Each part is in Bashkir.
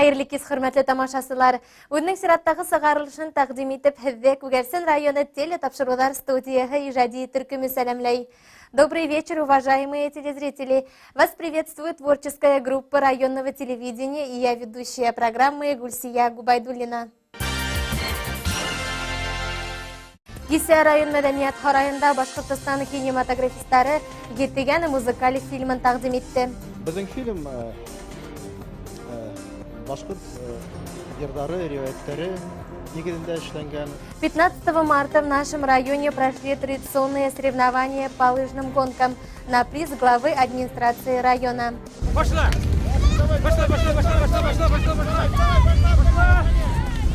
Хәйерле кис, хөрмәтле тамашасылар. Үҙенең сираттағы сығарылышын тәҡдим итеп, һеҙҙе Күгәрсен районы телетапшырыуҙар студияһы ижади төркөмө сәләмләй. Добрый вечер, уважаемые телезрители. Вас приветствует творческая группа районного телевидения и я, ведущая программы Гульсия Губайдуллина. Кисә район мәдәниәт һарайында Башҡортостан кинематографистары Етегән музыкаль фильмын тәҡдим итте. Беҙҙең фильм башҡорт йырҙары, риүәйәттәре нигеҙендә эшләнгән. 15 марта в нашем районе прошли традиционные соревнования по лыжным гонкам на приз главы администрации района. Пошла! Пошла, пошла, пошла, пошла, пошла, пошла, пошла! Пошла!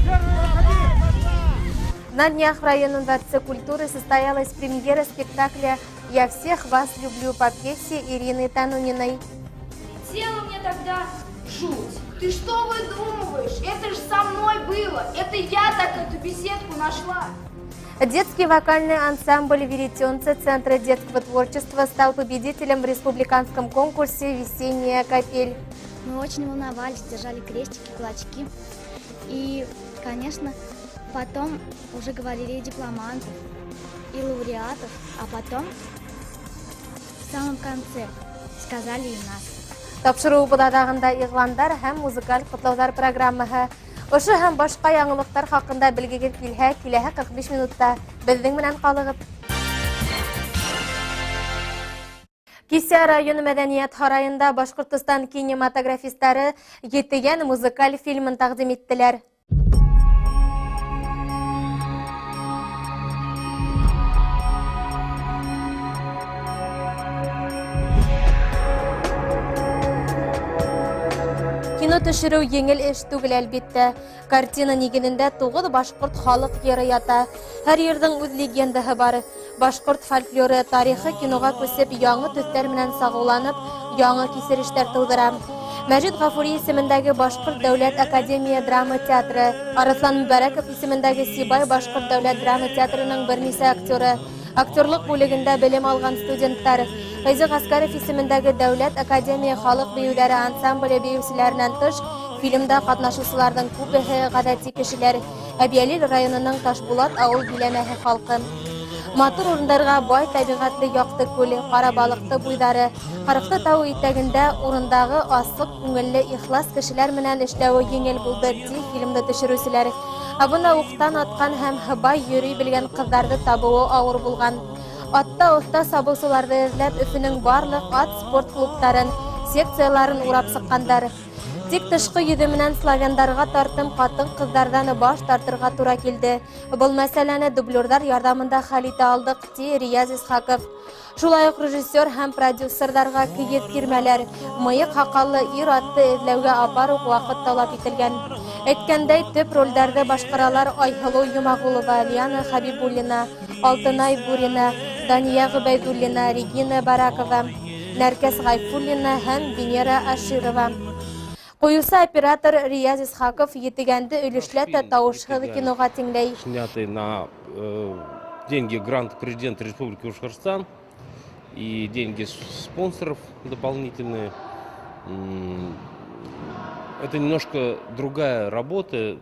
Первый, выходи! На днях в районном дворце культуры состоялась премьера спектакля «Я всех вас люблю» по пьесе Ирины Тануниной. Тело мне тогда жуть. Ты что выдумываешь? Это же со мной было. Это я так эту беседку нашла. Детский вокальный ансамбль «Веретенцы» Центра детского творчества стал победителем в республиканском конкурсе «Весенняя капель». Мы очень волновались, держали крестики, кулачки. И, конечно, потом уже говорили и дипломантов, и лауреатов, а потом в самом конце сказали и нас. Тапшырыуыбыҙ аҙағында иғландар һәм музыкаль ҡотлауҙар программаһы. Ошо һәм башҡа яңылыҡтар хаҡында белгегеҙ килһә, киләһе 45 минутта беҙҙең менән ҡалығыҙ. Кисә район мәдәниәт һарайында Башҡортостан кинематографистары Етегән музыкаль фильмын тәҡдим иттеләр. Кино төшөрөү еңел эш түгел, әлбиттә. Картина нигеҙендә 9 башҡорт халыҡ йыры ята. Һәр йырҙың үҙ легендаһы бар. Башҡорт фольклоры тарихы киноға күсеп, яңы төҫтәр менән сағыуланып, яңы кисерештәр тыуҙыра. Мәжит Ғафури исемендәге Башҡорт дәүләт академия драма театры, Арыҫлан Мөбәрәков исемендәге Сибай Башҡорт дәүләт драма театрының бер нисә актеры, актерлыҡ бүлегендә белем алған студенттар, Фәйзи Ғәскәров исемендәге Дәүләт академия халыҡ бейеүҙәре ансамбле бейеүселәренән тыш, фильмда ҡатнашыусыларҙың күбеһе ғәҙәти кешеләр, Әбйәлил районының Ташбулат ауыл биләмәһе халҡы. Матур урындарға бай тәбиғәтле Яҡты күл, Ҡарабалыҡты буйҙары, Ҡырыҡты тау итәгендә урындағы асыҡ күңелле ихлас кешеләр менән эшләүе еңел булды, ти фильмды төшөрөүселәр. Ә бына уҡтан атҡан һәм һыбай йөрөй белгән ҡыҙҙарҙы табыуы ауыр булған. Атта оҫта сабыусыларҙы эҙләп, Өфөнөң барлыҡ ат спорт клубтарын, секцияларын урап сыҡҡандар. Тик тышҡы йөҙө менән славяндарға тартым ҡатын-ҡыҙҙарҙан баш тартырға тура килде. Был мәсьәләне дублерҙар ярҙамында хәл итә алдыҡ, ти Рияз Исхаков. Шулай уҡ режиссер һәм продюсерҙарға кейеҙ тирмәләр, мыйыҡ һаҡаллы ир атты эҙләүгә апар уҡ ваҡыт талап ителгән. Әйткәндәй, төп ролдәрҙе башҡаралар Айһылыу Йомағулова, Лиана Хабибуллина, Алтынай Бурина, Дания Ғөбәйҙуллина, Регина Баракова, Нәркәс Ғайфуллина һәм Венера Аширова. Ҡуйыусы оператор Рияз Исхаков Етегәнде өлөшләтә тауышһыҙ киноға тиңләй. Снятый на деньги грант президента Республики Башкортостан и деньги спонсоров дополнительные. Это немножко другая работа.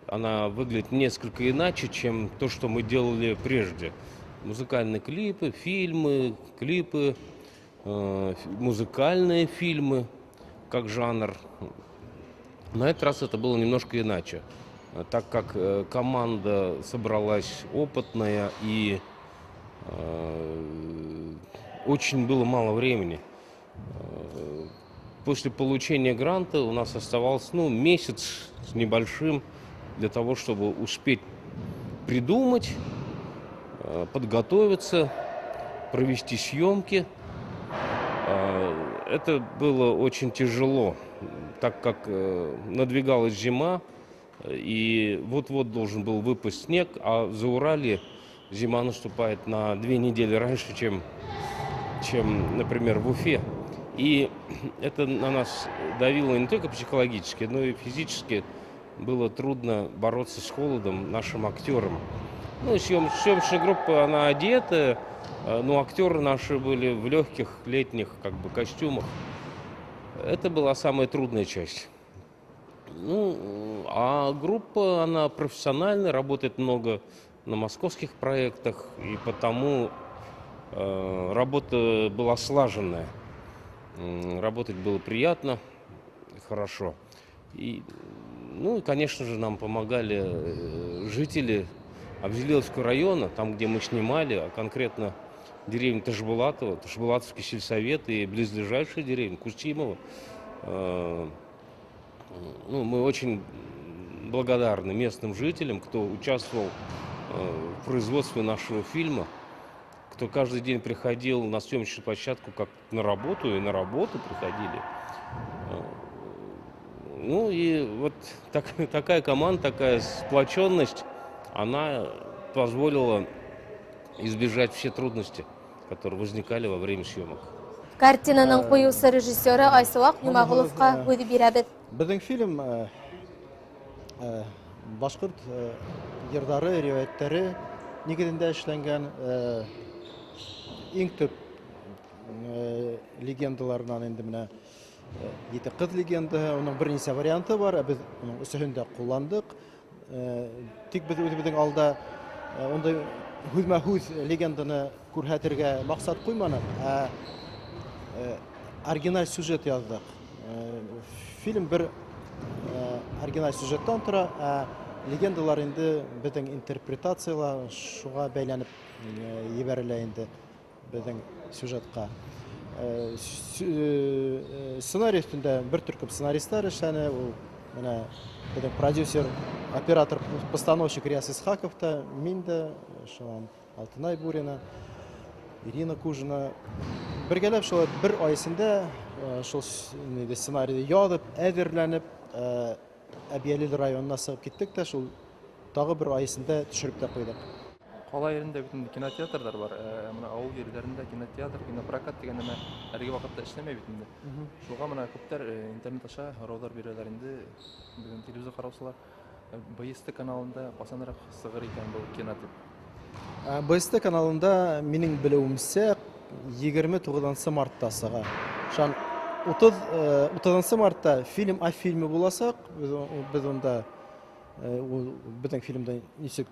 Она выглядит несколько иначе, чем то, что мы делали прежде. Музыкальные клипы, фильмы, клипы, музыкальные фильмы как жанр. На этот раз это было немножко иначе, так как команда собралась опытная и очень было мало времени. После получения гранта у нас оставался, месяц с небольшим для того, чтобы успеть придумать, подготовиться, провести съемки. Это было очень тяжело, так как надвигалась зима, и вот-вот должен был выпасть снег, а в Зауралье зима наступает на 2 недели раньше, чем, например, в Уфе. И это на нас давило не только психологически, но и физически. Было трудно бороться с холодом нашим актерам. Съемочная группа, она одета, но актеры наши были в легких летних костюмах. Это была самая трудная часть. Ну, а группа, она профессиональная, работает много на московских проектах, и потому работа была слаженная. Работать было приятно, хорошо. И, ну и, конечно же, нам помогали жители Абзелиловского района, там, где мы снимали, а конкретно деревня Ташбулатова, Ташбулатовский сельсовет и близлежащая деревня Кустимова. Ну, мы очень благодарны местным жителям, кто участвовал в производстве нашего фильма, кто каждый день приходил на съемочную площадку как на работу, и на работу приходили. Ну и вот такая команда, такая сплоченность, она позволила избежать все трудности, которые возникали во время съемок. Картинаның куючы режиссеры Айсылак Юмагуловка һүҙ бирәбеҙ. Беҙҙең фильм башҡорт йырҙары, риүәйәттәре нигеҙендә эшләнгән, иң төп легендаларынан инде менә Ете ҡыҙ легендаһы, уның бер нисә варианты бар, ә беҙ уның өсөһөн дә ҡулландыҡ. Тик беҙ үҙебеҙҙең алда ундай һүҙмә-һүҙ легенданы күрһәтергә маҡсат ҡуйманыҡ, ә оригиналь сюжет яҙҙыҡ. Фильм бер оригиналь сюжеттан тора, ә легендалар инде беҙҙең интерпретациялар шуға бәйләнеп ебәрелә инде беҙҙең сюжетҡа. Сценарий өҫтөндә бер төркөм сценаристар эшләне, ул менә беҙҙең продюсер, оператор, постановщик Риас Исхаков та, мин дә, шунан Алтынай Бурина, Ирина Кужина. Бергәләп шулай бер ай эсендә шул сценарийҙы яҙып, әҙерләнеп, Әбйәлил районына сығып киттек тә, шул тағы бер ай эсендә төшөрөп тә ҡуйҙыҡ. Ҡала ерендә бит инде кинотеатрҙар бар. Мына ауыл ерҙәрендә кинотеатр, кинопрокат тигән нәмә әлеге ваҡытта эшләмәй бит инде. Шуға мына күптәр интернет аша һорауҙар бирәләр инде. Бөгөн телевизор ҡараусылар БСТ каналында ҡасаныраҡ сығыр икән был кино тип. БСТ каналында минең белеүемсә егерме туғыҙынсы мартта сыға. Шан утыҙынсы мартта фильм о фильме буласаҡ. Беҙ унда ул беҙҙең фильмда нисек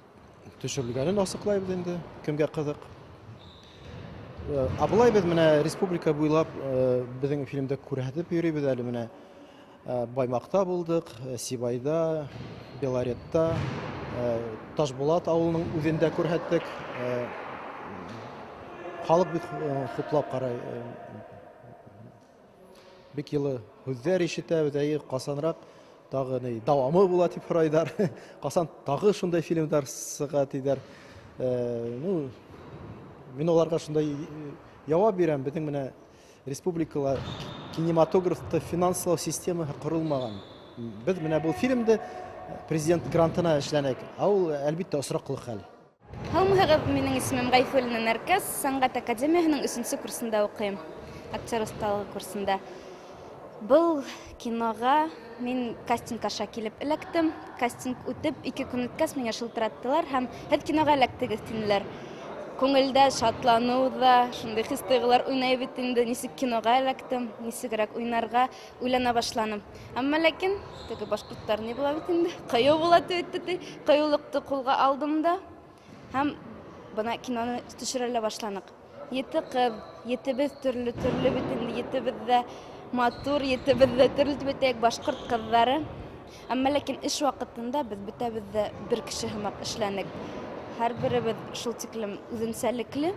төшөрөлгәнен асыҡлайбыҙ инде, кемгә ҡыҙыҡ. Ә былай беҙ менә республика буйлап беҙҙең фильмды күрһәтеп йөрөйбөҙ әле менә Баймаҡта булдыҡ, Сибайҙа, Белоретта, Ташбулат ауылының үҙендә күрһәттек. Халыҡ бик хуплап ҡарай, бик йылы һүҙҙәр ишетәбеҙ, әйе, ҡасаныраҡ тағы ни дауамы була тип һорайҙар. Ҡасан тағы шундай фильмдар сыға тиҙәр. Мин уларға шундай яуап бирәм. Беҙҙең менә республикала кинематографты финанслау системаһы ҡоролмаған. Беҙ менә был фильмды президент грантына эшләнек. Ә ул, әлбиттә, осраҡлы хәл. Һаумыһығыҙ, минең исемем Ғәйфуллина Нәркәс, Сәнғәт академияһының өсөнсө курсында уҡыйым, актер оҫталығы курсында. Был киноға мин кастинг аша килеп эләктем. Кастинг үтеп, 2 көн үткәс миңә шылтыраттылар һәм һеҙ киноға эләктегеҙ тинеләр. Күңелдә шатланыу ҙа, шундай хис-тойғолар уйнай бит инде, нисек киноға эләктем, нисегерәк уйнарға уйлана башланым. Әммә ләкин теге башҡорттар ни була бит инде, ҡыйыу була тип әйтте, ти. Ҡыйыулыҡты ҡулға алдым да һәм бына киноны төшөрә лә башланыҡ. Ете ҡыҙ, етебеҙ төрлө-төрлө бит инде, етебеҙ ҙә матур, етебеҙ ҙә төрлө тип әйтәйек, башҡорт ҡыҙҙары. Әммә ләкин эш ваҡытында беҙ бөтәбеҙ ҙә бер кеше һымаҡ эшләнек. Һәр беребеҙ шул тиклем үҙенсәлекле.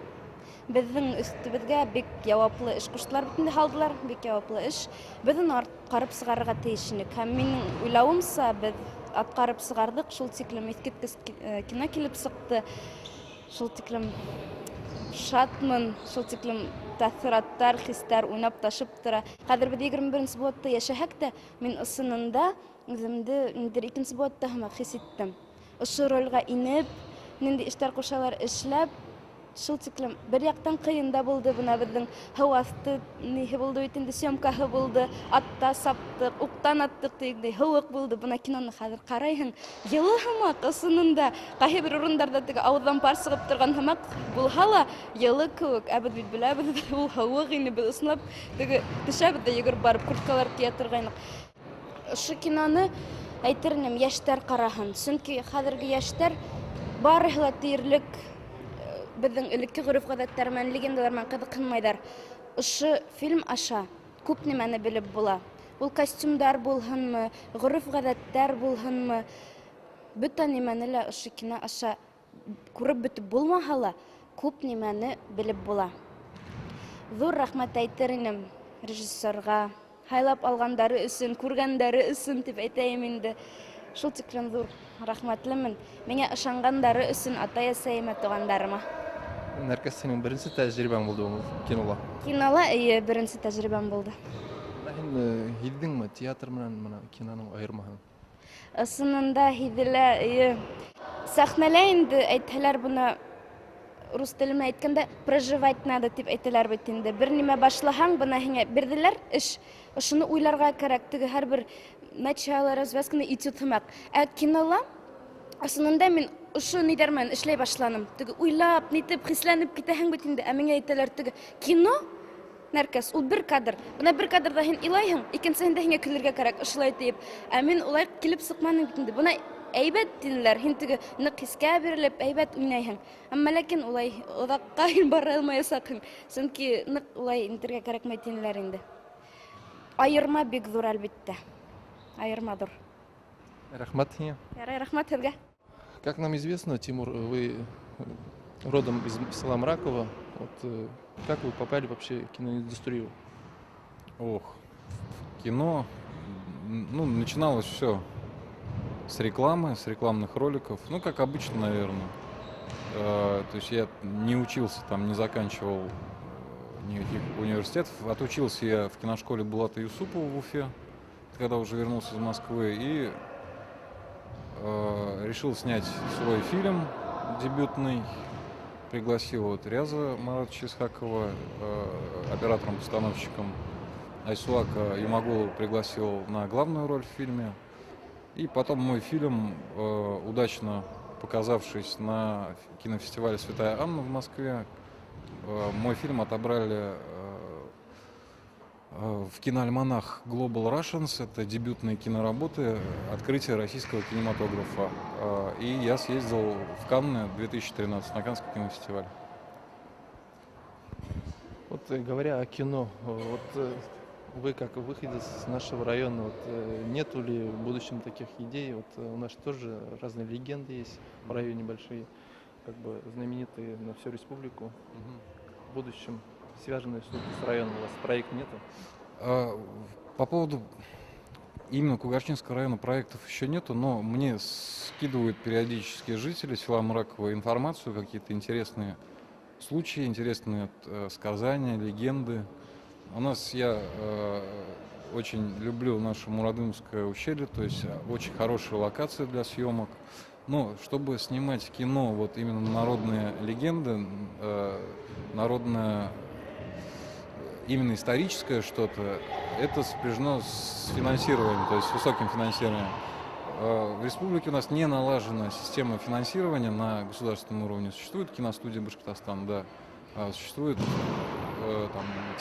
Беҙҙең өҫтөбөҙгә бик яуаплы эш ҡуштылар бит инде, һалдылар, бик яуаплы эш. Беҙ уны атҡарып сығарырға тейеш инек. Һәм минең уйлауымса, беҙ атҡарып сығарҙыҡ, шул тиклем иҫ киткес кино килеп сыҡты. Шул тиклем шатмын, шул тиклем тәьҫораттар, хистәр уйнап ташып тора. Хәҙер беҙ егерме беренсе быуатта йәшәһәк тә, мин ысынында үҙемде ниндәйҙер икенсе быуатта һымаҡ хис иттем. Ошо ролгә инеп, ниндәй эштәр ҡушалар эшләп, шул тиклем бер яҡтан ҡыйын да булды. Бына беҙҙең һыу аҫты ниһе булды бит инде, съемкаһы булды, атта саптыҡ, уҡтан аттыҡ тигәндәй, һыуыҡ булды. Бына киноны хәҙер ҡарайһың, йылы һымаҡ ысынында. Ҡайһы бер урындарҙа теге ауыҙҙан пар сығып торған һымаҡ булһа ла, йылы кеүек. Ә беҙ бит беләбеҙ, ул һыуыҡ ине, беҙ ысынлап теге төшәбеҙ ҙә йүгереп барып курткалар кейә торғайныҡ. Ошо киноны әйтер инем, йәштәр ҡараһын. Сөнки хәҙерге йәштәр барыһы ла тиерлек беҙҙең элекке ғөрөф-ғәҙәттәр менән, легендалар менән ҡыҙыҡһынмайҙар. Ошо фильм аша күп нәмәне белеп була. Ул костюмдар булһынмы, ғөрөф-ғәҙәттәр булһынмы, бөтә нәмәне лә ошо кино аша күреп бөтөп булмаһа ла, күп нәмәне белеп була. Ҙур рәхмәт әйтер инем режиссерға, һайлап алғандары өсөн, күргәндәре өсөн тип әйтәйем инде. Шул тиклем ҙур рәхмәтлемен. Миңә ышанғандары өсөн атай-әсәйемә, туғандарыма. Нәркәс, һинең беренсе тәжрибәң булды ул кинола? Кинола, эйе, беренсе тәжрибәм булды. Ә һин һиҙҙеңме театр менән бына киноның айырмаһын? Ысынында һиҙелә, эйе. Сәхнәлә инде әйтһәләр бына рус теле менән әйткәндә проживать надо тип әйтәләр бит инде. Бер нимә башлаһаң, бына һиңә бирҙеләр эш. Ошоно уйларға кәрәк. Теге һәр бер начало, развязканы этюд һымаҡ. Ә кинола ысынында мин ошо ниҙәр менән эшләй башланым. Теге уйлап, нитеп, хисләнеп китәһең бит инде. Ә миңә әйтәләр, теге кино Нәркәс, ул бер кадр. Бына бер кадрҙа һин илайһың, икенсеһендә һиңә көлөргә кәрәк, ошолай тиеп. Ә мин улай килеп сыҡманым бит инде. Бына әйбәт тинеләр, һин теге ныҡ хискә бирелеп, әйбәт уйнайһың. Әммә ләкин улай оҙаҡҡа һин бара алмаясаҡһың. Сөнки ныҡ улай итергә кәрәкмәй тинеләр инде. Айырма бик ҙур, әлбиттә. Айырма ҙур. Рәхмәт һиңә. Ярай, рәхмәт һеҙгә. Как нам известно, Тимур, вы родом из села Мраково. Как вы попали вообще в киноиндустрию? Ох, в кино, начиналось все с рекламы, с рекламных роликов. Как обычно, наверное. То есть я не учился там, не заканчивал никаких университетов. Отучился я в киношколе Булата Юсупова в Уфе, когда уже вернулся из Москвы, и решил снять свой фильм дебютный. Пригласил Ряза Маратовича Исхакова оператором-постановщиком. Айсуака Юмагулова пригласил на главную роль в фильме. И потом мой фильм, удачно показавшись на кинофестивале «Святая Анна» в Москве, мой фильм отобрали в киноальманах Global Russians. Это дебютные киноработы, открытие российского кинематографа. И я съездил в Канны 2013 на Каннский кинофестиваль. Говоря о кино, вы как выходец из нашего района, нету ли в будущем таких идей? У нас тоже разные легенды есть в районе большие, знаменитые на всю республику. В будущем связанные что-то с районом у вас проект нету? По поводу именно Кугарчинского района проектов еще нету, но мне скидывают периодически жители села Мраково информацию, какие-то интересные случаи, интересные сказания, легенды. Я очень люблю наше Мурадымское ущелье, то есть очень хорошая локация для съемок. Но чтобы снимать кино, именно народные легенды, народное, именно историческое что-то, это сопряжено с финансированием, то есть с высоким финансированием. В республике у нас не налажена система финансирования на государственном уровне. Существует киностудия Башкортостан, да, существует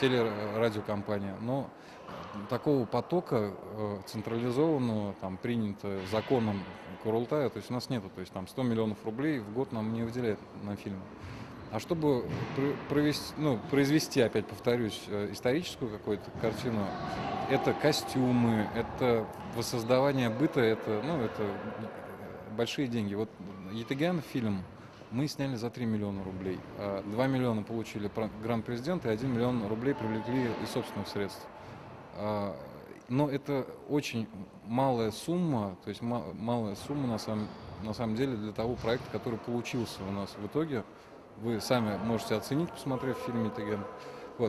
телерадиокомпания, но такого потока централизованного, принято законом Курултая, то есть у нас нету, то есть 100 миллионов рублей в год нам не выделяют на фильм. А чтобы произвести, опять повторюсь, историческую какую-то картину, это костюмы, это воссоздавание быта, это большие деньги. Етегән фильм мы сняли за 3 миллиона рублей. 2 миллиона получили грант президента и 1 миллион рублей привлекли из собственных средств. Но это очень малая сумма, то есть малая сумма на самом деле для того проекта, который получился у нас в итоге. Вы сами можете оценить, посмотрев фильм «Етегән».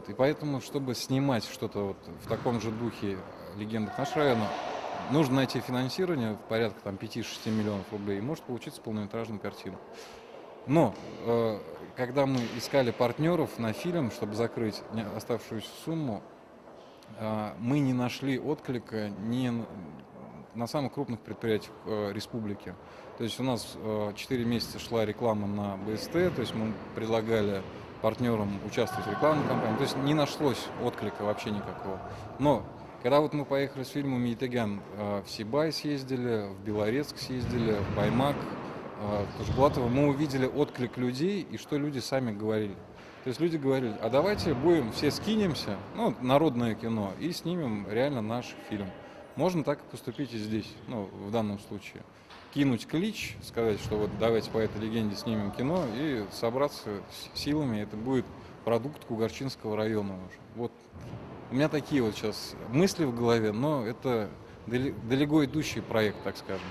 И поэтому, чтобы снимать что-то в таком же духе «Легендах нашего района», нужно найти финансирование в порядка пяти-шести миллионов рублей, и может получиться полнометражная картина. Но когда мы искали партнеров на фильм, чтобы закрыть оставшуюся сумму, мы не нашли отклика ни на самых крупных предприятиях республики. То есть у нас 4 месяца шла реклама на БСТ, то есть мы предлагали партнерам участвовать в рекламной кампании. То есть не нашлось отклика вообще никакого. Но Когда вот мы поехали с фильмом «Етегән», в Сибай съездили, в Белорецк съездили, в Баймак, в Ташбулатово, мы увидели отклик людей и что люди сами говорили. То есть люди говорили, а давайте будем, все скинемся, ну, народное кино, и снимем реально наш фильм. Можно так и поступить и здесь, ну, в данном случае. Кинуть клич, сказать, что вот давайте по этой легенде снимем кино и собраться с силами, это будет продукт Кугарчинского района уже. Вот. У меня такие вот сейчас мысли в голове, но это далеко идущий проект, так скажем.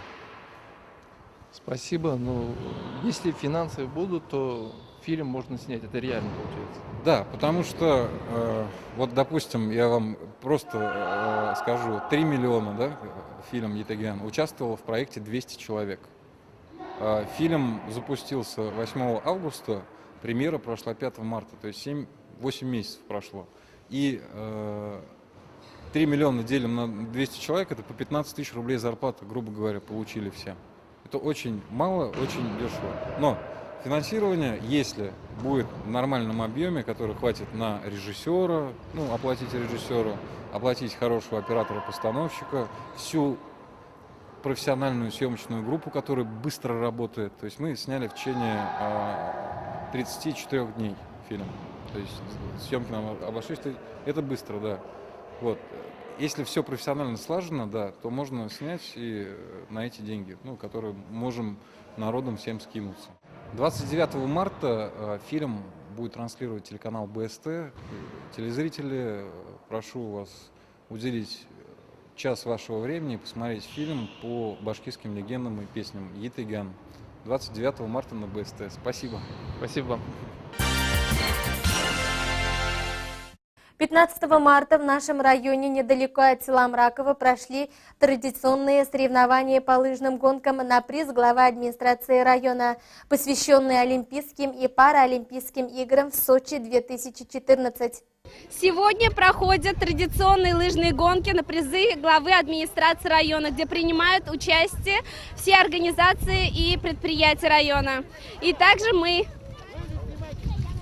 Спасибо. Но если финансы будут, то фильм можно снять. Это реально получается. Да, потому что, вот, допустим, я вам просто скажу, 3 миллиона, да, фильм «Етегән», участвовал в проекте 200 человек. Фильм запустился 8 августа, премьера прошла 5 марта, то есть 7-8 месяцев прошло. И 3 миллиона делим на 200 человек, это по 15 тысяч рублей зарплаты, грубо говоря, получили все. Это очень мало, очень дешево. Но финансирование, если будет в нормальном объеме, который хватит на режиссера, ну, оплатить режиссеру, оплатить хорошего оператора-постановщика, всю профессиональную съемочную группу, которая быстро работает. То есть мы сняли в течение 34 дней фильм. То есть съемки нам обошлись, это быстро, да. Вот. Если все профессионально слажено, да, то можно снять и на эти деньги, ну, которые можем народом всем скинуться. 29 марта фильм будет транслировать телеканал БСТ. Телезрители, прошу вас уделить час вашего времени и посмотреть фильм по башкирским легендам и песням «Етегән». 29 марта на БСТ. Спасибо. Спасибо вам. 15 марта в нашем районе недалеко от села Мраково прошли традиционные соревнования по лыжным гонкам на приз главы администрации района, посвященные Олимпийским и Паралимпийским играм в Сочи 2014. Сегодня проходят традиционные лыжные гонки на призы главы администрации района, где принимают участие все организации и предприятия района. И также мы...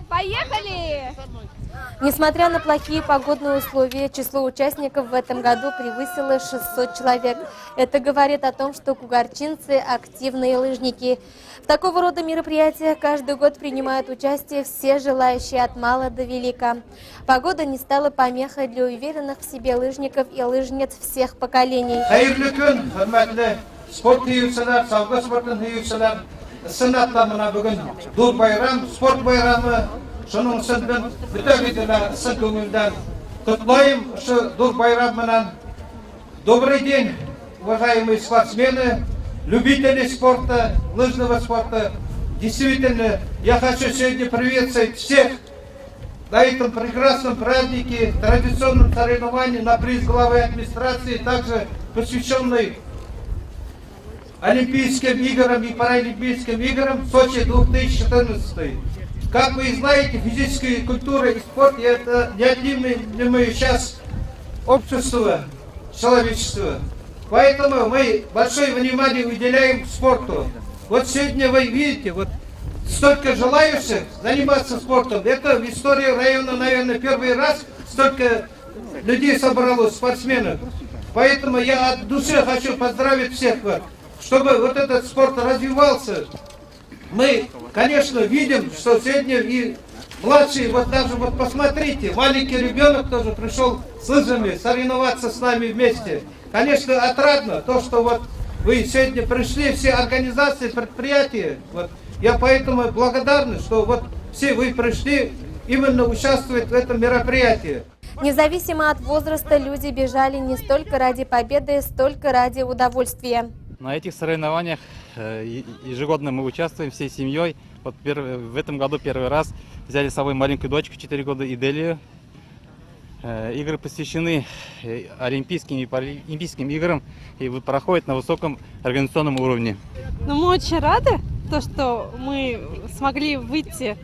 Поехали! Несмотря на плохие погодные условия, число участников в этом году превысило 600 человек. Это говорит о том, что кугарчинцы – активные лыжники. В такого рода мероприятиях каждый год принимают участие все желающие от мала до велика. Погода не стала помехой для уверенных в себе лыжников и лыжниц всех поколений. Хәйерле көн, хөрмәтле спорт һөйөүселәр, саңғы спортын һөйөүселәр. Ысынлап мына бөгөн ҙур байрам, спорт байрамы. Шуның өсөн мин бөтәгеҙҙе лә ысын күңелдән ҡотлайым ошо ҙур байрам менән. Добрый день, уважаемые спортсмены, любители спорта, лыжного спорта. Действительно, я хочу сегодня приветствовать всех на этом прекрасном празднике, традиционном соревновании на приз главы администрации, также посвященный Олимпийским играм и Паралимпийским играм Сочи 2014. Как вы знаете, физическая культура и спорт – это неотъемлемая часть общества, человечества. Поэтому мы большое внимание уделяем спорту. Вот сегодня вы видите, вот столько желающих заниматься спортом. Это в истории района, наверное, первый раз столько людей собралось, спортсменов. Поэтому я от души хочу поздравить всех вас, чтобы вот этот спорт развивался. Мы, конечно, видим, что сегодня и младшие, вот даже вот посмотрите, маленький ребенок тоже пришел с лыжами соревноваться с нами вместе. Конечно, отрадно то, что вот вы сегодня пришли, все организации, предприятия. Вот, я поэтому благодарна, что вот все вы пришли именно участвовать в этом мероприятии. Независимо от возраста, люди бежали не столько ради победы, столько ради удовольствия. На этих соревнованиях ежегодно мы участвуем всей семьей. Вот в этом году первый раз взяли с собой маленькую дочку 4 года, Иделию. Игры посвящены Олимпийским и Паралимпийским играм и проходят на высоком организационном уровне. Но мы очень рады, то, что мы смогли выйти,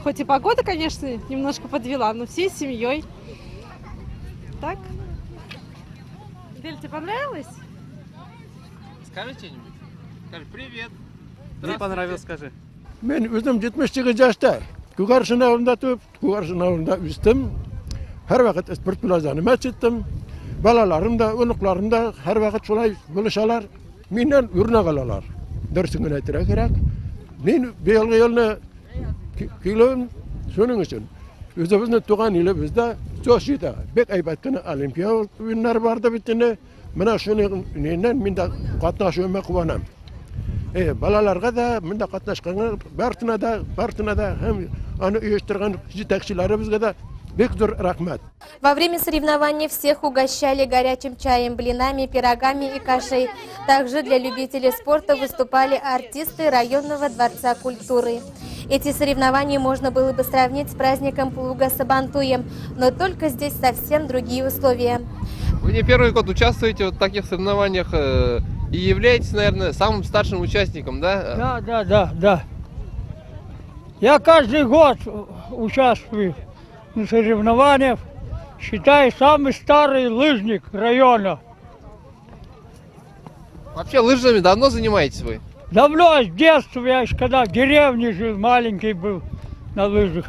хоть и погода, конечно, немножко подвела, но всей семьей. Так. Идель, тебе понравилось? Скажи что-нибудь. Скажи привет. Мне понравилось, скажи. Мин үҙем 78 йәштә. Күгәрсен ауылында тыуып, Күгәрсен ауылында үҫтем. Һәр ваҡыт спорт менән заниматься иттем. Балаларым да, оныҡларым да һәр ваҡыт шулай булышалар. Минән үрнәк алалар. Дөрөҫөн генә әйтергә кәрәк. Мин быйылғы йылны килеүем шуның өсөн. Үҙебеҙҙең туған илебеҙҙә Сочида бик һәйбәт кенә Олимпия уйындары барҙы бит инде. Мына шуның нинән мин дә ҡатнашыуыма ҡыуанам. Балаларға да, мында ҡатнашҡанға барысына да һәм аны ойошторған етәкселәребеҙгә дә бик ҙур рәхмәт. Во время соревнований всех угощали горячим чаем, блинами, пирогами и кашей. Также для любителей спорта выступали артисты районного дворца культуры. Эти соревнования можно было бы сравнить с праздником плуга Сабантуем, но только здесь совсем другие условия. Вы не первый год участвуете в таких соревнованиях и являетесь, наверное, самым старшим участником, да? Да. Я каждый год участвую на соревнованиях. Считаю, самый старый лыжник района. Вообще лыжами давно занимаетесь вы? Давно, с детства, я еще когда в деревне жил, маленький был, на лыжах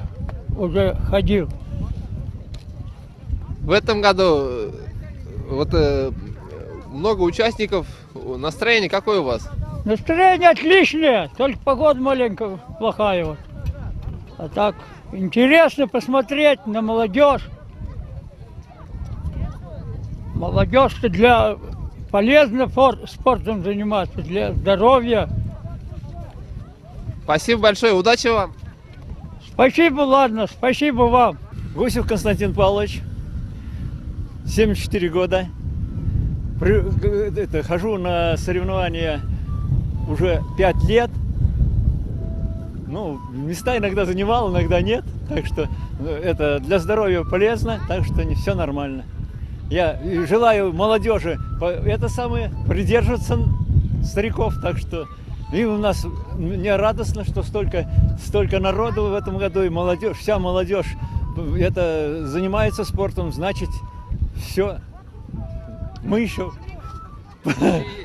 уже ходил. В этом году много участников. Настроение какое у вас? Настроение отличное, только погода маленько плохая. Вот. А так интересно посмотреть на молодежь. Молодежь-то для полезно спортом заниматься, для здоровья. Спасибо большое, удачи вам. Спасибо, ладно, спасибо вам. Гусев Константин Павлович, 74 года. Хожу на соревнования уже 5 лет. Ну, места иногда занимал, иногда нет. Так что это для здоровья полезно, так что не все нормально. Я желаю молодежи придерживаться стариков, так что и у нас мне радостно, что столько народу в этом году, и молодежь, вся молодежь занимается спортом, значит, все, мы еще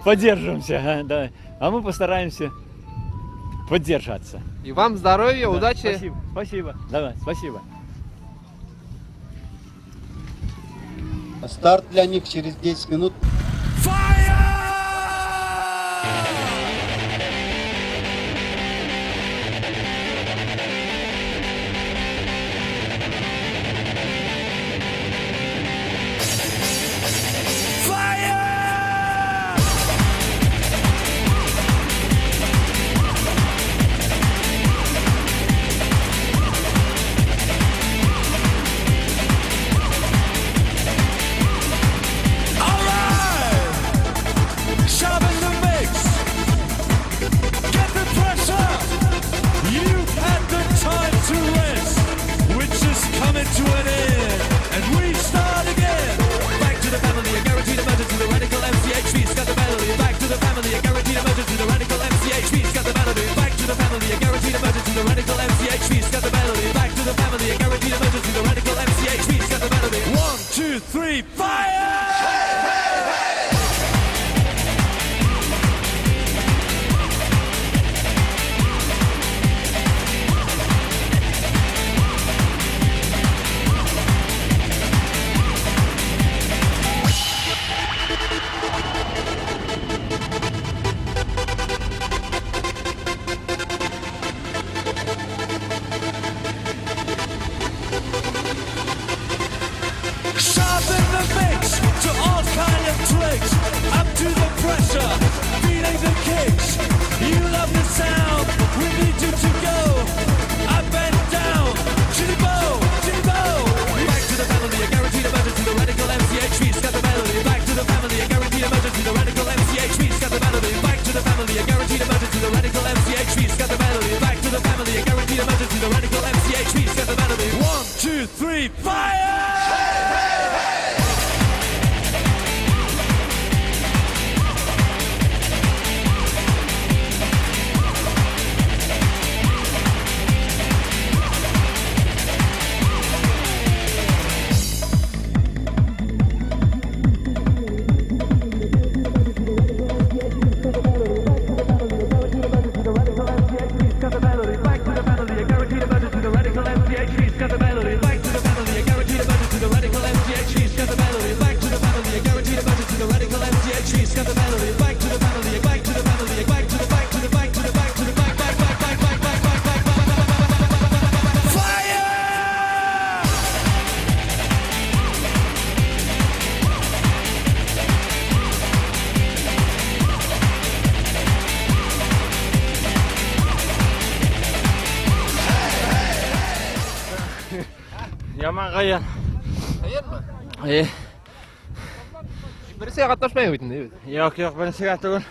поддержимся, да, а мы постараемся поддержаться. И вам здоровья, да, удачи. Спасибо, спасибо, давай, спасибо. Старт для них через 10 минут. Back to the family, a guaranteed emergency, the radical MCHP's got the melody. Back to the family, a Яман ҡыйын. Ҡыйынмы? Эйе. Беренсегә ҡатнашмайһың бит инде, бит? Юҡ, юҡ, беренсегә түгел.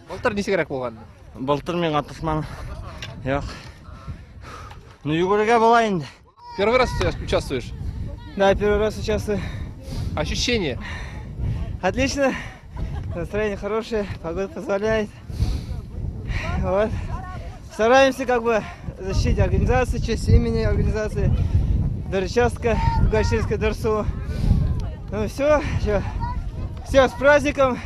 Былтыр нисегерәк булған? Былтыр мин ҡатнашманым. Юҡ. Ну, йүгерергә була инде. Первый раз участвуешь? Да, первый раз участвую. Ощущения? Отлично. Настроение хорошее, погода позволяет. Вот. Стараемся как бы защитить организацию, честь имени организации Дорчастка, Кугальчинская Дорсу. Ну все, все. Всех с праздником,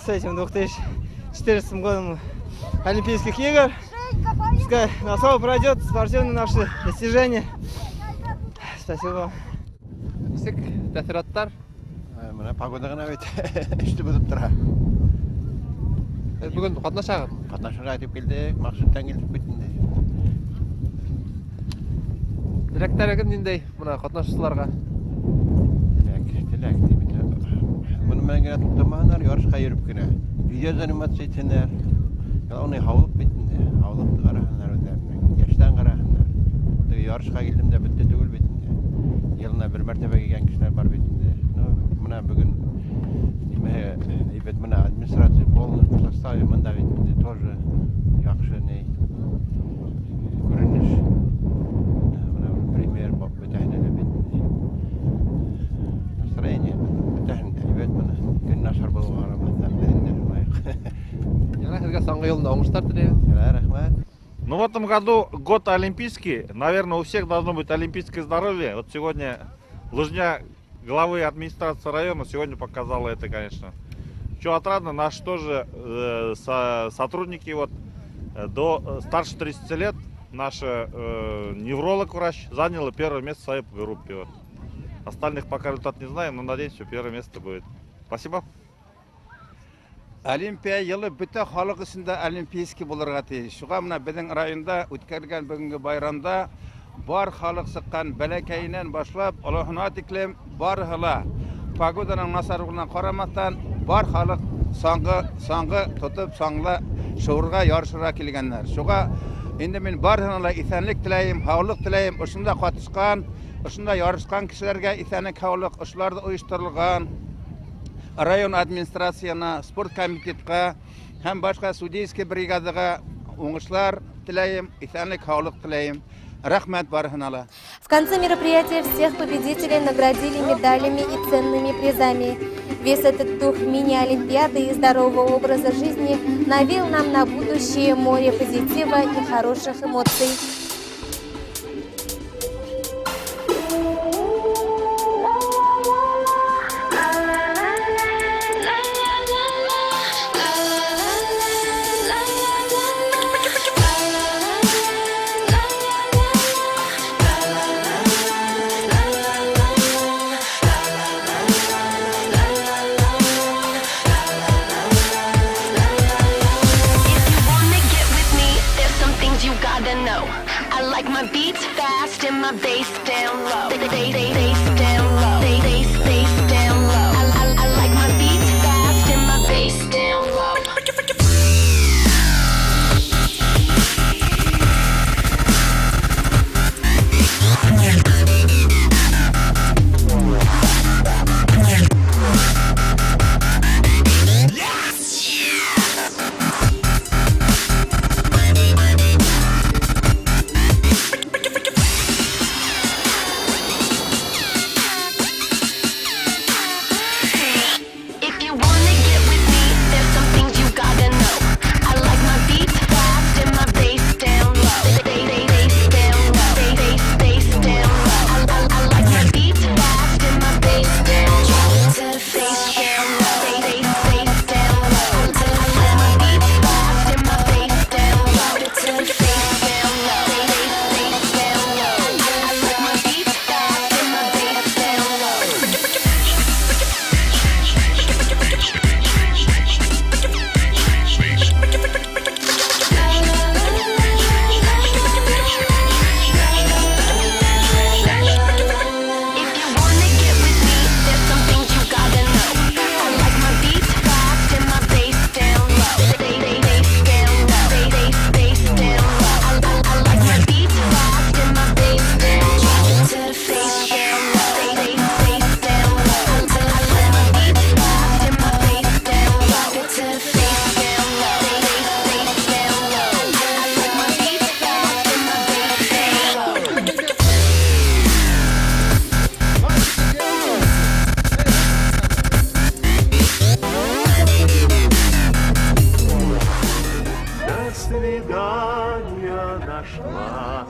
с этим 2014 годом Олимпийских игр. Пускай на слово пройдет спортивные наши достижения. Спасибо вам. Нисек тәьҫораттар? Менә погода ғына бит эште боҙоп тора. Бөгөн ҡатнашағыҙмы? Ҡатнашырға итеп килдек, маҡсаттан килдек бит инде. Теләктәрегеҙ ниндәй бына ҡатнашыусыларға? Теләк, теләк тип инде. Бының менән генә туҡтамаһындар, ярышҡа йөрөп кенә. Өйҙә заниматься итһендәр. Главное, һаулыҡ бит инде. Һаулыҡты ҡараһындар үҙҙәренең. Йәштән ҡараһындар. Теге ярышҡа килдем дә бөттө түгел бит инде. Йылына бер мәртәбә килгән кешеләр бар бит инде. Ну, бына бөгөн нимә әйбәт, бына администрация полный составе мында бит инде тоже яҡшы ни күренеш. Бына пример бөтәһенә лә бит инде. Настроение бөтәһен әйбәт бына. Көн насар булыуға ҡарамаҫтан беҙ инде шулай. Ярай, һеҙгә саңғы юлында уңыштар теләйбеҙ. Ярай, рәхмәт. Ну, в этом году год олимпийский. Наверное, у всех должно быть олимпийское здоровье. Вот сегодня лыжня главы администрации района сегодня показала это, конечно. Что отрадно, наши тоже сотрудники до старше 30 лет, наша невролог-врач заняла первое место в своей группе. Вот. Остальных пока результат не знаем, но надеемся, что первое место будет. Спасибо. Олимпия йылы бөтә халыҡ өсөн дә олимпийский булырға тейеш. Шуға бына беҙҙең районда үткәрелгән бөгөнгө байрамда бар халыҡ сыҡҡан, бәләкәйенән башлап олоһона тиклем барыһы ла погоданың насарлығына ҡарамаҫтан бар халыҡ саңғы тотоп саңла шыуырға, ярышырға килгәндәр. Шуға инде мин барыһына ла иҫәнлек теләйем, һаулыҡ теләйем. Ошонда ҡатышҡан, ошонда ярышҡан кешеләргә иҫәнлек, һаулыҡ, ошоларҙы ойошторолған район администрацияна, спорт комитетҡа һәм башҡа судейский бригадаға уңышлар теләйем, иҫәнлек, һаулыҡ теләйем. Рәхмәт барыһына ла. В конце мероприятия всех победителей наградили медалями и ценными призами. Весь этот дух мини-олимпиады и здорового образа жизни навел нам на будущее море позитива и хороших эмоций. My beats fast and my bass down low. Bass down low. Bass, bass down low. I like my beats fast and my bass down low.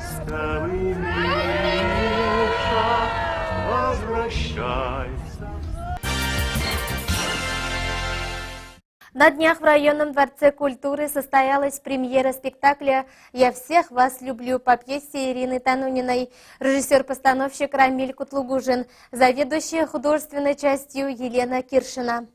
Ласковый Миша, возвращайся. На днях в районном дворце культуры состоялась премьера спектакля «Я всех вас люблю» по пьесе Ирины Тануниной. Режиссер-постановщик Рамиль Кутлугужин, заведующая художественной частью Елена Киршина.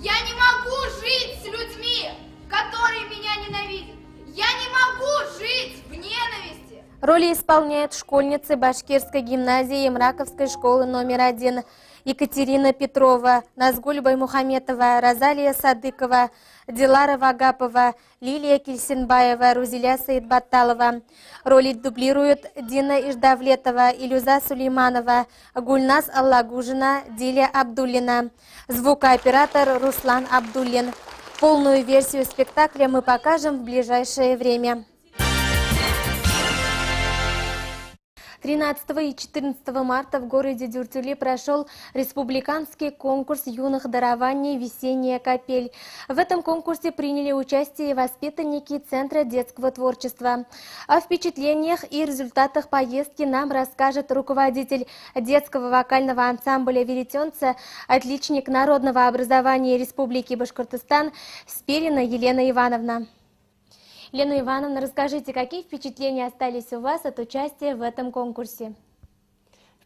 Я не могу жить с людьми, которые меня ненавидят. Я не могу жить в ненависти. Роли исполняют школьницы Башкирской гимназии Мраковской школы номер 1. Екатерина Петрова, Назгуль Баймухаметова, Розалия Садыкова, Дилара Вагапова, Лилия Кильсенбаева, Рузиля Саидбатталова. Роли дублируют Дина Иждавлетова, Илюза Сулейманова, Гульназ Аллагужина, Диля Абдуллина. Звукооператор Руслан Абдуллин. Полную версию спектакля мы покажем в ближайшее время. 13 и 14 марта в городе Дюртюли прошел республиканский конкурс юных дарований «Весенняя капель». В этом конкурсе приняли участие воспитанники Центра детского творчества. О впечатлениях и результатах поездки нам расскажет руководитель детского вокального ансамбля «Веретенца», отличник народного образования Республики Башкортостан Спирина Елена Ивановна. Лена Ивановна, расскажите, какие впечатления остались у вас от участия в этом конкурсе?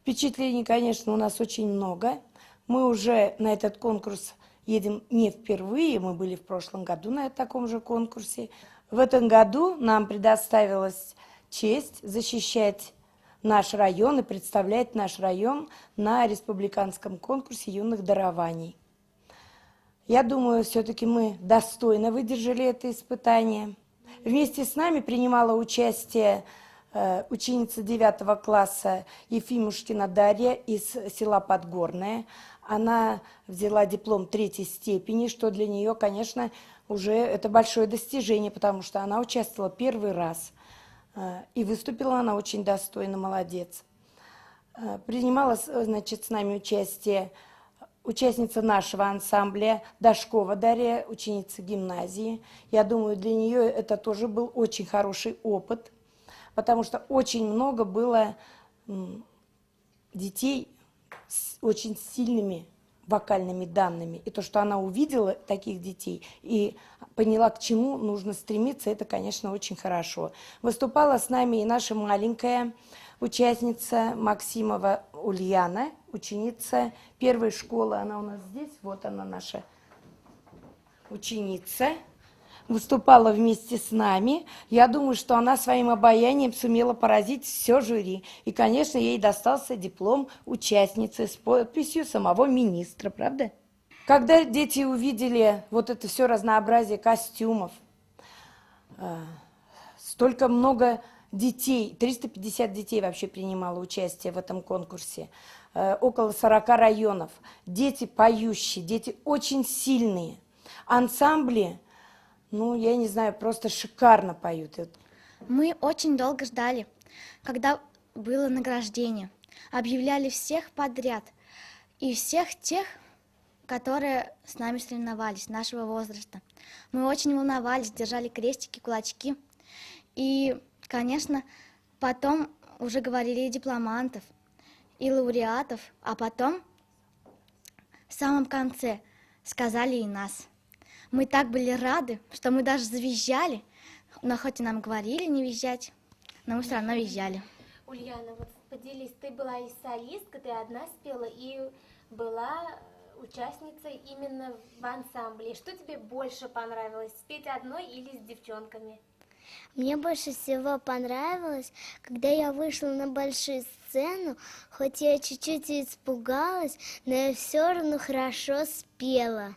Впечатлений, конечно, у нас очень много. Мы уже на этот конкурс едем не впервые, мы были в прошлом году на таком же конкурсе. В этом году нам предоставилась честь защищать наш район и представлять наш район на республиканском конкурсе юных дарований. Я думаю, все-таки мы достойно выдержали это испытание. Вместе с нами принимала участие ученица 9 класса Ефимушкина Дарья из села Подгорное. Она взяла диплом 3-й степени, что для нее, конечно, уже это большое достижение, потому что она участвовала первый раз. И выступила она очень достойно, молодец. Принимала, значит, с нами участие участница нашего ансамбля Дашкова Дарья, ученица гимназии. Я думаю, для нее это тоже был очень хороший опыт, потому что очень много было детей с очень сильными вокальными данными. И то, что она увидела таких детей и поняла, к чему нужно стремиться, это, конечно, очень хорошо. Выступала с нами и наша маленькая участница Максимова Ульяна, ученица первой школы. Она у нас здесь, вот она наша ученица. Выступала вместе с нами. Я думаю, что она своим обаянием сумела поразить все жюри. И, конечно, ей достался диплом участницы с подписью самого министра, правда? Когда дети увидели вот это все разнообразие костюмов, столько много детей, 350 детей вообще принимало участие в этом конкурсе, около 40 районов. Дети поющие, дети очень сильные. Ансамбли, ну, я не знаю, просто шикарно поют. Мы очень долго ждали, когда было награждение. Объявляли всех подряд. И всех тех, которые с нами соревновались, нашего возраста. Мы очень волновались, держали крестики, кулачки. И, конечно, потом уже говорили и дипломантов, и лауреатов, а потом в самом конце сказали и нас. Мы так были рады, что мы даже завизжали, но хоть и нам говорили не визжать, но мы все равно визжали. Ульяна, вот поделись, ты была и солистка, ты одна спела, и была участницей именно в ансамбле. Что тебе больше понравилось, спеть одной или с девчонками? Мне больше всего понравилось, когда я вышла на большую сцену, хоть я чуть-чуть и испугалась, но я все равно хорошо спела.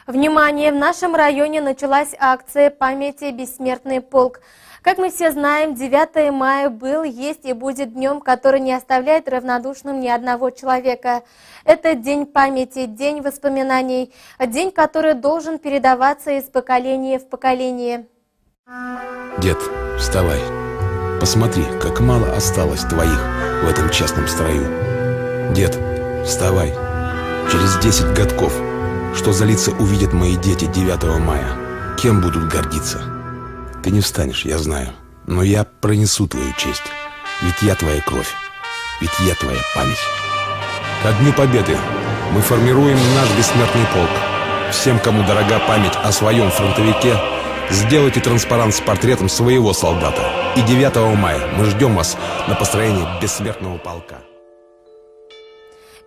Внимание! В нашем районе началась акция памяти «Бессмертный полк». Как мы все знаем, 9 мая был, есть и будет днем, который не оставляет равнодушным ни одного человека. Это день памяти, день воспоминаний, день, который должен передаваться из поколения в поколение. Дед, вставай. Посмотри, как мало осталось твоих в этом честном строю. Дед, вставай. Через 10 годков, что за лица увидят мои дети 9 мая? Кем будут гордиться? Ты не встанешь, я знаю, но я пронесу твою честь. Ведь я твоя кровь, ведь я твоя память. Ко Дню Победы мы формируем наш бессмертный полк. Всем, кому дорога память о своем фронтовике, сделайте транспарант с портретом своего солдата. И 9 мая мы ждем вас на построении бессмертного полка.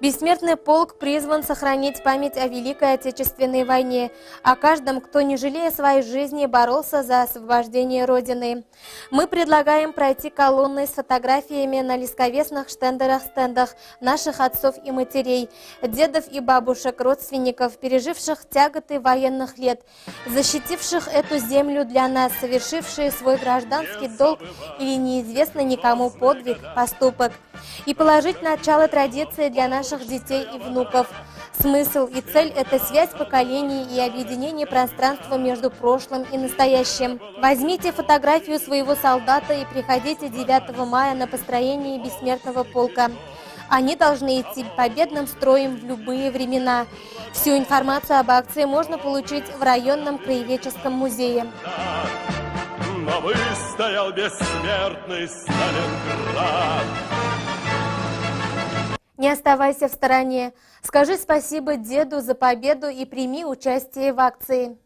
Бессмертный полк призван сохранить память о Великой Отечественной войне, о каждом, кто, не жалея своей жизни, боролся за освобождение Родины. Мы предлагаем пройти колонной с фотографиями на лесковесных штендерах-стендах наших отцов и матерей, дедов и бабушек, родственников, переживших тяготы военных лет, защитивших эту землю для нас, совершившие свой гражданский долг или неизвестно никому подвиг, поступок, и положить начало традиции для наших детей и внуков. Смысл и цель – это связь поколений и объединение пространства между прошлым и настоящим. Возьмите фотографию своего солдата и приходите 9 мая на построение бессмертного полка. Они должны идти победным строем в любые времена. Всю информацию об акции можно получить в районном краеведческом музее. Но выстоял бессмертный Сталинград. Не оставайся в стороне. Скажи спасибо деду за победу и прими участие в акции.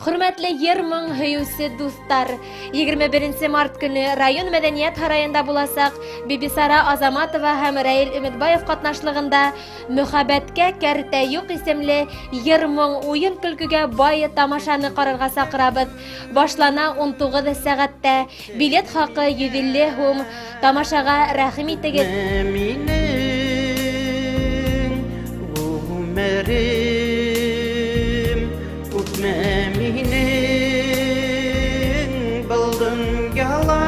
Хөрмәтле ер-моң һөйөүсе дуҫтар, 21 март көнө район мәдәниәт һарайында буласаҡ Бибисара Азаматова һәм Рәил Өметбаев ҡатнашлығында Мөхәббәткә кәртә юҡ исемле ер-моң уйын көлкөгә бай тамашаны ҡарарға саҡырабыҙ. Башлана 19 сәғәттә. Билет хаҡы 150 һум. Тамашаға рәхим итегеҙ. Минең ғүмерем үтмә минең был донъяла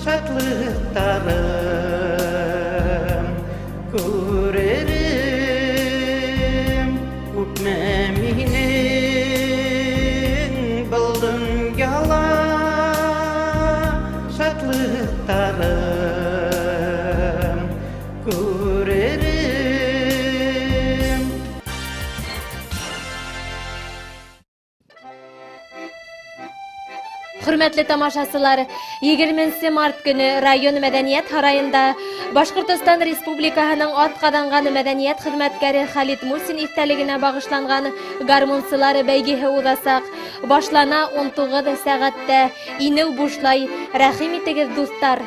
шатлыҡтарым күререм үтмә минең был донъяла шатлыҡтарым күререм. Хөрмәтле тамашасылар, 20 март көнө район мәдәниәт һарайында Башҡортостан Республикаһының атҡаҙанған мәдәниәт хеҙмәткәре Халит Мусин иҫтәлегенә бағышланған гармунсылар бәйгеһе уҙасаҡ. Башлана 19 сәғәттә. Инеү бушлай. Рәхим итегеҙ, дуҫтар.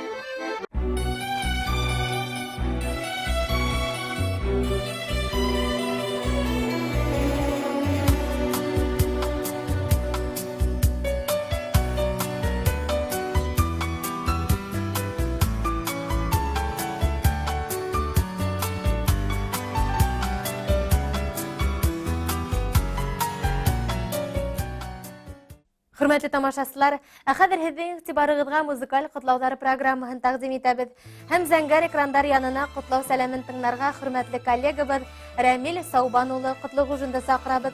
Хөрмәтле тамашасылар, ә хәҙер һеҙҙең иғтибарығыҙға музыкаль ҡотлауҙар программаһын тәҡдим итәбеҙ. Һәм зәңгәр экрандар янына ҡотлау сәләмен тыңларға хөрмәтле коллегабыҙ Рәмил Саубан улы Ҡотлоғужинды саҡырабыҙ.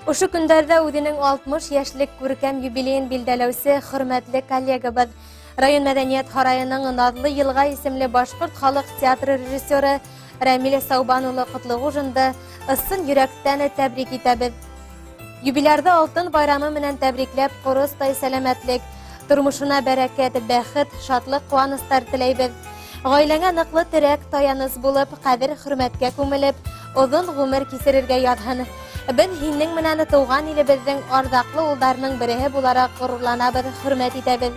Ошо көндәрҙә үҙенең 60 йәшлек күркәм юбилейын билдәләүсе хөрмәтле коллегабыҙ, район мәдәниәт һарайының Наҙлы йылға исемле башҡорт халыҡ театры режиссеры Рәмил Саубан улы Ҡотлоғужинды ысын йөрәктән тәбрик итәбеҙ. Юбилярҙы алтын байрамы менән тәбрикләп, ҡоростай сәләмәтлек, тормошона бәрәкәт, бәхет, шатлыҡ, ҡыуаныстар теләйбеҙ. Ғаиләңә ныҡлы терәк, таяныс булып, ҡәҙер хөрмәткә күмелеп, оҙон ғүмер кисерергә яҙһын. Беҙ һинең менән тыуған илебеҙҙең арҙаҡлы улдарының береһе булараҡ ғорурланабыҙ, хөрмәт итәбеҙ.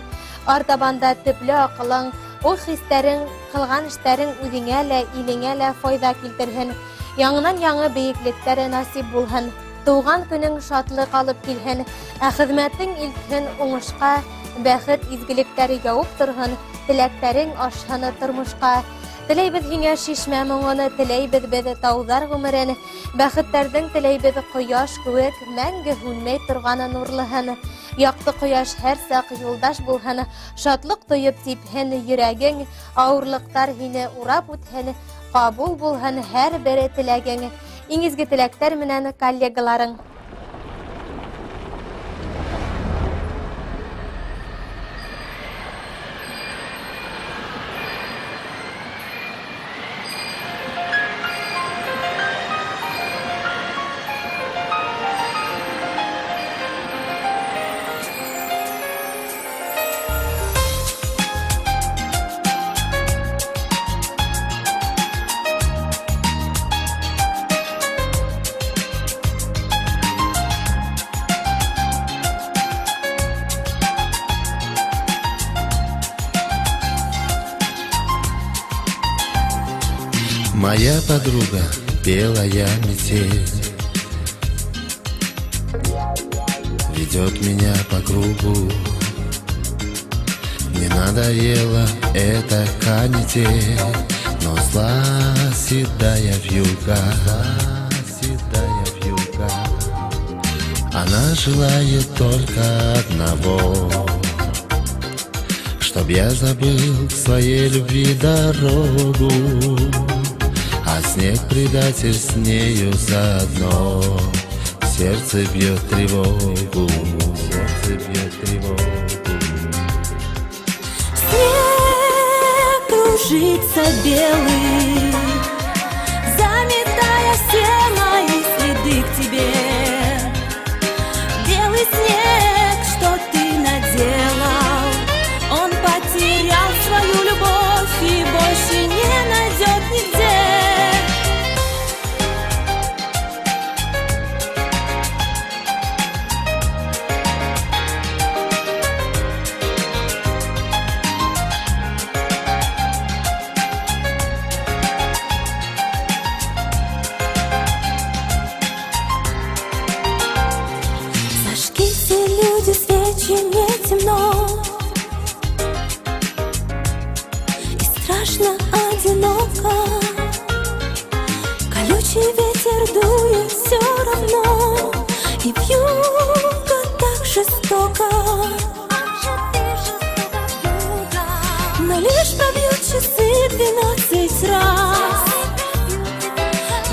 Артабанда төплө аҡылың, уй-хистәрең, ҡылған эштәрең үҙеңә лә, илеңә лә файҙа килтерһен. Яңынан яңы бейеклектәре насип булһын. Тыуған көнөң шатлыҡ алып килһен, ә хеҙмәтең илтһен уңышҡа, бәхет изгелектәре яуып торһон, теләктәрең ашһын тормошҡа. Теләйбеҙ һиңә шишмә моңоно, теләйбеҙ беҙ тауҙар ғүмерен, бәхеттәрҙең теләйбеҙ ҡояш кеүек мәңге һүнмәй торған нурлыһын. Яҡты ҡояш һәр саҡ юлдаш булһын, шатлыҡ тойоп типһен йөрәгең, ауырлыҡтар һине урап үтһен, ҡабул булһын һәр бер теләгең. Иң изге теләктәр менән коллегаларың. Моя подруга, белая метель, ведет меня по кругу. Мне надоела эта канитель, но зла седая вьюга, седая вьюга. Она желает только одного, чтоб я забыл к своей любви дорогу, а снег предатель с нею заодно. Сердце бьет тревогу, сердце бьет тревогу. Снег кружится белый, заметая все мои следы к тебе. Белый снег, что ты наделал, он потерял свою любовь и больше не найдет нигде. Зажгите, люди, свечи, мне темно и страшно одиноко. Колючий ветер дует все равно, и вьюга так жестоко. Но лишь пробьют часы 12 раз,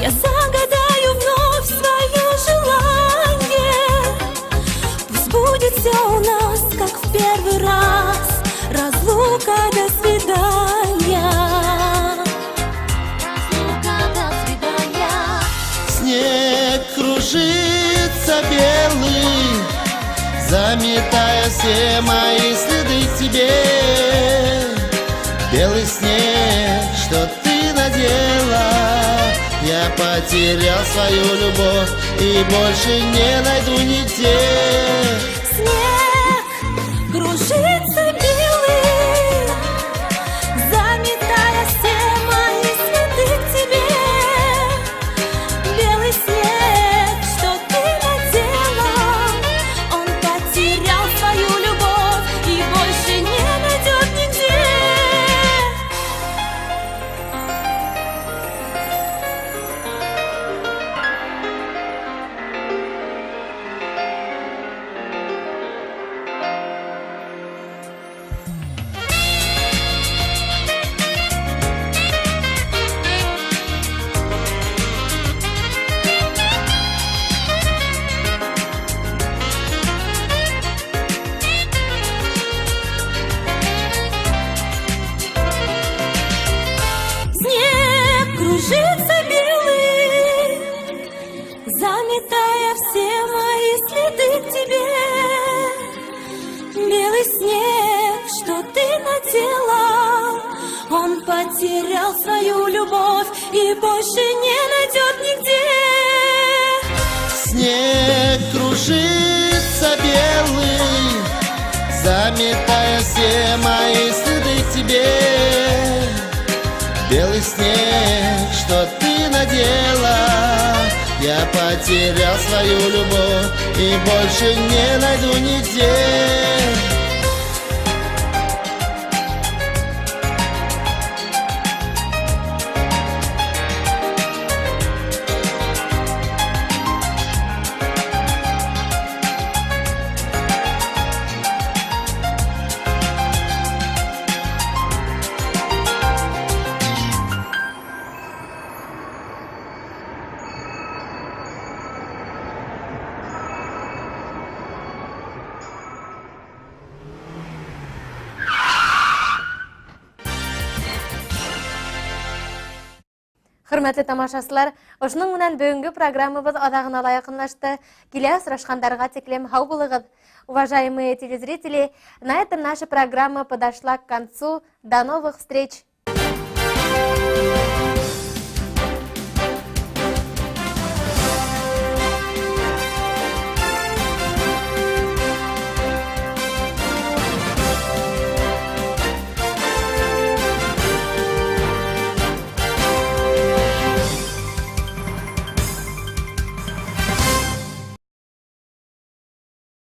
я загадаю вновь свое желание. Пусть будет все у нас, как в первый раз. Разлука, до свидания. Разлука, до свидания. Снег кружится белый, заметая все мои следы к тебе. Белый снег, что ты надела, я потерял свою любовь и больше не найду нигде. Снег кружится белый, заметая все мои следы к тебе. Белый снег, что ты наделал, он потерял свою любовь и больше не найдет нигде. Снег кружится белый, заметая все мои следы к тебе. Белый снег, что ты наделал, он потерял свою любовь и больше не найдет нигде. Снег кружится белый, заметая все мои следы к тебе. Белый снег, что ты надела, я потерял свою любовь и больше не найду нигде. Хөрмәтле тамашасылар, ошоноң менән бөгөнгө программабыҙ аҙағына ла яҡынлашты. Килә осрашҡандарға тиклем һау булығыҙ. Уважаемые телезрители, на этом наша программа подошла к концу. До новых встреч!